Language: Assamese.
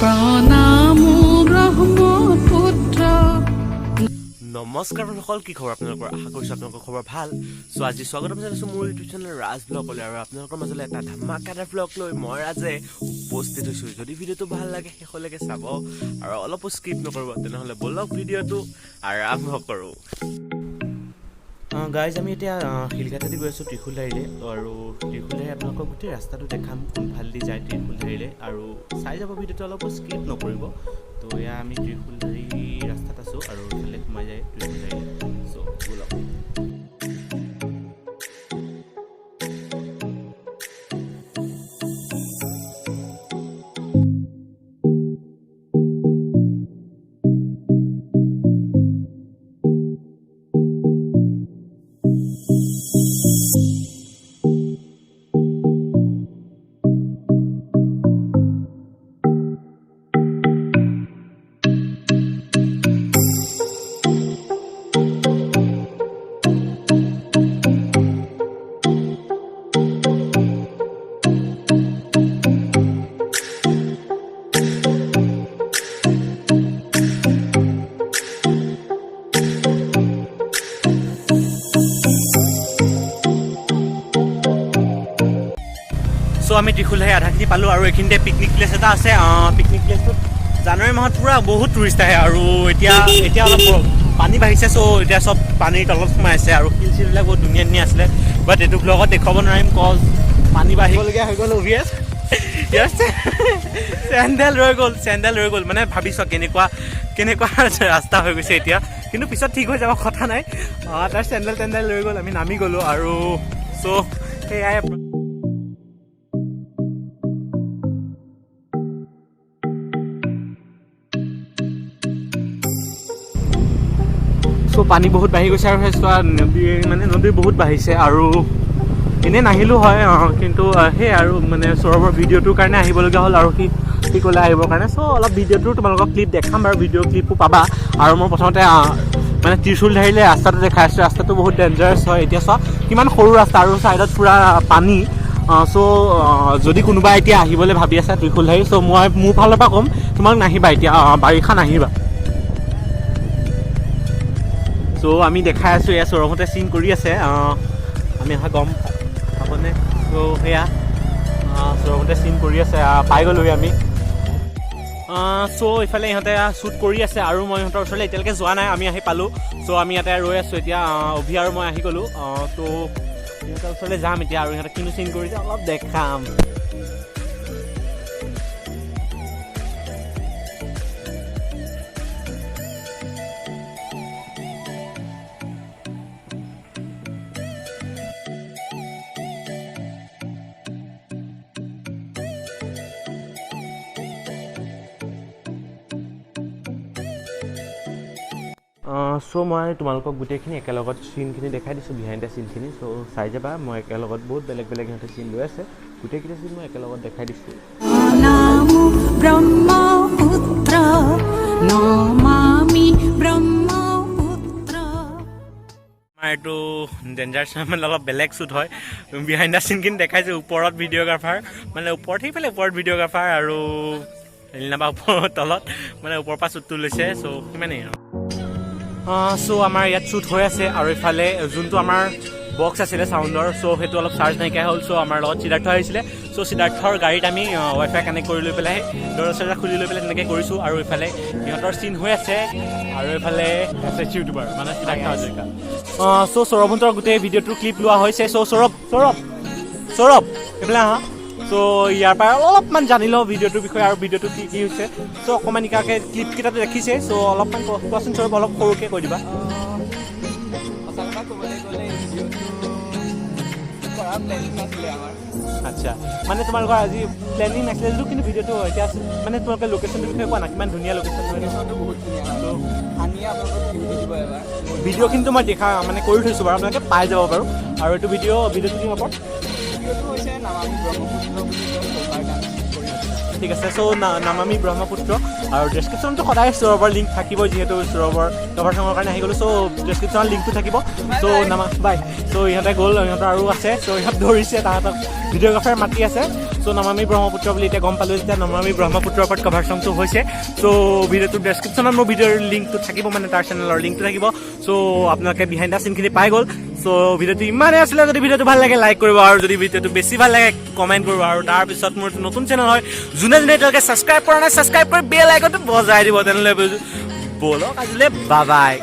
প্ৰণামো ব্ৰহ্মপুত্ৰ। নমস্কাৰ বন্ধুসকল, কি খবৰ আপোনালোকৰ? আশা কৰিছোঁ আপোনালোকৰ খবৰ ভাল। চ' আজি স্বাগতম জনাইছোঁ মোৰ ইউটিউব চেনেল ৰাজ ব্লগলৈ আৰু আপোনালোকৰ মাজলৈ এটা ধামাকাদাৰ ব্লগ লৈ মই ৰাজে উপস্থিত হৈছোঁ। যদি ভিডিঅ'টো ভাল লাগে, শেষলৈকে চাব আৰু অলপো স্কিপ নকৰিব। তেনেহ'লে ব'লক, ভিডিঅ'টো আৰম্ভ কৰোঁ। গাইজ, আমি এতিয়া শিলঘাটেদি গৈ আছোঁ ত্ৰিশূলধাৰীলৈ আৰু ত্ৰিশূলধাৰী আপোনালোকক গোটেই ৰাস্তাটো দেখাম, কোনফালেদি যায় ত্ৰিশূলধাৰীলৈ আৰু চাই যাব ভিডিঅ'টো, অলপো স্কিপ নকৰিব। তো এয়া আমি ত্ৰিশূলধাৰী ৰাস্তাত আছোঁ আৰু ইফালে সোমাই যায় ত্ৰিশূলধাৰীলৈ। চ' ব'লক। চ' আমি ত্ৰিশূলধাৰী আধাখিনি পালোঁ আৰু এইখিনিতে পিকনিক প্লেচ এটা আছে। পিকনিক প্লেচটোত জানুৱাৰী মাহত পূৰা বহুত টুৰিষ্ট আহে আৰু এতিয়া এতিয়া অলপ পানী বাঢ়িছে। চ' এতিয়া চব পানীৰ তলত সোমাই আছে আৰু শিল চিলবিলাক বহুত ধুনীয়া ধুনীয়া আছিলে, বাট এইটো ব্লগত দেখুৱাব নোৱাৰিম, কজ পানী বাঢ়িবলগীয়া হৈ গ'ল। অভিয়াছ ইয়াৰ চেণ্ডেল ৰৈ গ'ল, চেণ্ডেল ৰৈ গ'ল। মানে ভাবি চোৱা, কেনেকুৱা কেনেকুৱা ৰাস্তা হৈ গৈছে এতিয়া। কিন্তু পিছত ঠিক হৈ যাব, কথা নাই। তাৰ চেণ্ডেল তেণ্ডেল ৰৈ গ'ল, আমি নামি গ'লোঁ আৰু চ' সেয়াই। চ' পানী বহুত বাঢ়ি গৈছে আৰু সেই চোৱা, নদী মানে নদী বহুত বাঢ়িছে আৰু এনেই নাহিলোঁ হয়, কিন্তু সেই আৰু মানে সৌৰভৰ ভিডিঅ'টোৰ কাৰণে আহিবলগীয়া হ'ল আৰু সি সি ক'লে আহিবৰ কাৰণে। চ' অলপ ভিডিঅ'টো তোমালোকক ক্লিপ দেখাম বাৰু, ভিডিঅ' ক্লিপো পাবা। আৰু মই প্ৰথমতে মানে ত্ৰিশূলধাৰীলৈ ৰাস্তাটো দেখাই আছোঁ। ৰাস্তাটো বহুত ডেঞ্জাৰাছ হয়। এতিয়া চোৱা, কিমান সৰু ৰাস্তা আৰু ছাইডত পূৰা পানী। চ' যদি কোনোবা এতিয়া আহিবলৈ ভাবি আছে ত্ৰিশূলধাৰী, চ' মই মোৰ ফালৰ পৰা ক'ম তোমাক, নাহিবা এতিয়া, বাৰিষা নাহিবা। চ' আমি দেখাই আছোঁ, এয়া সৌৰভহঁতে চিন কৰি আছে। আমি অহা গম পাবনে? চ' সেয়া সৌৰভহঁতে চিন কৰি আছে, পাই গ'লোহি আমি। চ' ইফালে ইহঁতে শ্বুট কৰি আছে আৰু মই ইহঁতৰ ওচৰলৈ এতিয়ালৈকে যোৱা নাই। আমি আহি পালোঁ। চ' আমি ইয়াতে ৰৈ আছোঁ এতিয়া। অভি আৰু মই আহি গ'লোঁ। ত' ইহঁতৰ ওচৰলৈ যাম এতিয়া আৰু ইহঁতে কিনো চিন কৰিছে অলপ দেখাম। চ' মই তোমালোকক গোটেইখিনি একেলগত চিনখিনি দেখাই দিছোঁ, বিহাইণ্ড the চিনখিনি। চ' চাই যাবা, মই একেলগত বহুত বেলেগ বেলেগ সিহঁতে চিন লৈ আছে, গোটেইকেইটা চিন মই একেলগত দেখাই দিছোঁ। প্ৰণামো ব্ৰহ্মপুত্ৰ, নমামি ব্ৰহ্মপুত্ৰ। আমাৰ এইটো ডেঞ্জাৰ, মানে অলপ বেলেগ শ্বুট হয়। বিহাইণ্ড the চিনখিনি দেখাইছে। ওপৰত ভিডিঅ'গ্ৰাফাৰ, মানে ওপৰত, সেইফালে ওপৰত ভিডিঅ'গ্ৰাফাৰ আৰু লীনাবা ওপৰত তলত, মানে ওপৰৰ পৰা শ্বুটটো লৈছে। চ' সিমানেই আৰু। চ' আমাৰ ইয়াত শ্বুট হৈ আছে আৰু ইফালে যোনটো আমাৰ বক্স আছিলে চাউণ্ডৰ, চ' সেইটো অলপ চাৰ্জ নাইকিয়া হ'ল। চ' আমাৰ লগত সিদ্ধাৰ্থ আহিছিলে। চ' সিদ্ধাৰ্থৰ গাড়ীত আমি ৱাই ফাই কানেক্ট কৰি লৈ পেলাই, দৰ্জা চৰ্জা খুলি লৈ পেলাই তেনেকৈ কৰিছোঁ। আৰু ইফালে সিহঁতৰ চিন হৈ আছে আৰু এইফালে আছে ইউটিউবাৰ মানে সিদ্ধাৰ্থ হাজৰিকা। চ' সৌৰভহঁতৰ গোটেই ভিডিঅ'টোৰ ক্লিপ লোৱা হৈছে। চ' সৌৰভ, সৌৰভ, সৌৰভ, এইফালে আহা। চ' ইয়াৰ পৰা অলপমান জানি লওঁ ভিডিঅ'টোৰ বিষয়ে আৰু ভিডিঅ'টো কি কি হৈছে। চ' অকণমান নিকাকৈ ক্লিপকেইটাতো দেখিছে। চ' অলপমান কোৱাচোন সৌৰভ, অলপ সৰুকৈ কৈ দিবা। সঁচা কথা ক'বলৈ গ'লে, এই ভিডিঅ'টো কৰা প্লেনিং নাছিলে আমাৰ। আচ্ছা, মানে তোমালোকৰ আজি প্লেনিং নাছিলে যদিও কিন্তু ভিডিঅ'টো এতিয়া মানে তোমালোকে লোকেশ্যনটোৰ বিষয়ে কোৱা না, কিমান ধুনীয়া লোকেশ্যন হয়। লোকেশ্যনটো বহুত ধুনীয়া হয়। সানিয়ে আপোনালোকক ভিউ দি দিব এবাৰ। ভিডিঅ'খিনিতো মই দেখা মানে কৰি থৈছোঁ বাৰু, আপোনালোকে পাই যাব বাৰু। আৰু এইটো ভিডিঅ'টো কি হ'ব? ভিডিঅ'টো হৈছে নামামি ব্ৰহ্মপুত্ৰ বুলি কয়, কভাৰ ডান্স কৰি। ঠিক আছে। চ' নামামি ব্ৰহ্মপুত্ৰ আৰু ডেছক্ৰিপশ্যনটো সদায় সৌৰভৰ লিংক থাকিবই, যিহেতু সৌৰভৰ কভাৰ চঙৰ কাৰণে আহি গ'লোঁ। চ' ডেছক্ৰিপশ্যনত লিংকটো থাকিব। চ' নামা বাই। চ' ইহঁতে গ'ল, ইহঁতৰ আৰু আছে। চ' ইহঁত ধৰিছে, তাহাঁতক ভিডিঅ'গ্ৰাফাৰ মাতি আছে। চ' নমামি ব্ৰহ্মপুত্ৰ বুলি এতিয়া গম পালোঁ যেতিয়া নমামি ব্ৰহ্মপুত্ৰৰ ওপৰত কভাৰ চংটো হৈছে। চ' ভিডিঅ'টোৰ ডেছক্ৰিপশ্যনত মোৰ ভিডিঅ'ৰ লিংকটো থাকিব, মানে তাৰ চেনেলৰ লিংকটো থাকিব। চ' আপোনালোকে বিহাইণ্ড the চিনখিনি পাই গ'ল। চ' ভিডিঅ'টো ইমানেই আছিলে। যদি ভিডিঅ'টো ভাল লাগে, লাইক কৰিব আৰু যদি ভিডিঅ'টো বেছি ভাল লাগে, কমেণ্ট কৰিব। আৰু তাৰপিছত মোৰ নতুন চেনেল হয়, যোনে যোনে এতিয়ালৈকে ছাবস্ক্ৰাইব কৰা নাই, ছাবস্ক্ৰাইব কৰি বেল আইকনটো বজাই দিব। তেনেহ'লে ব'লক, আজিলৈ বাই বাই।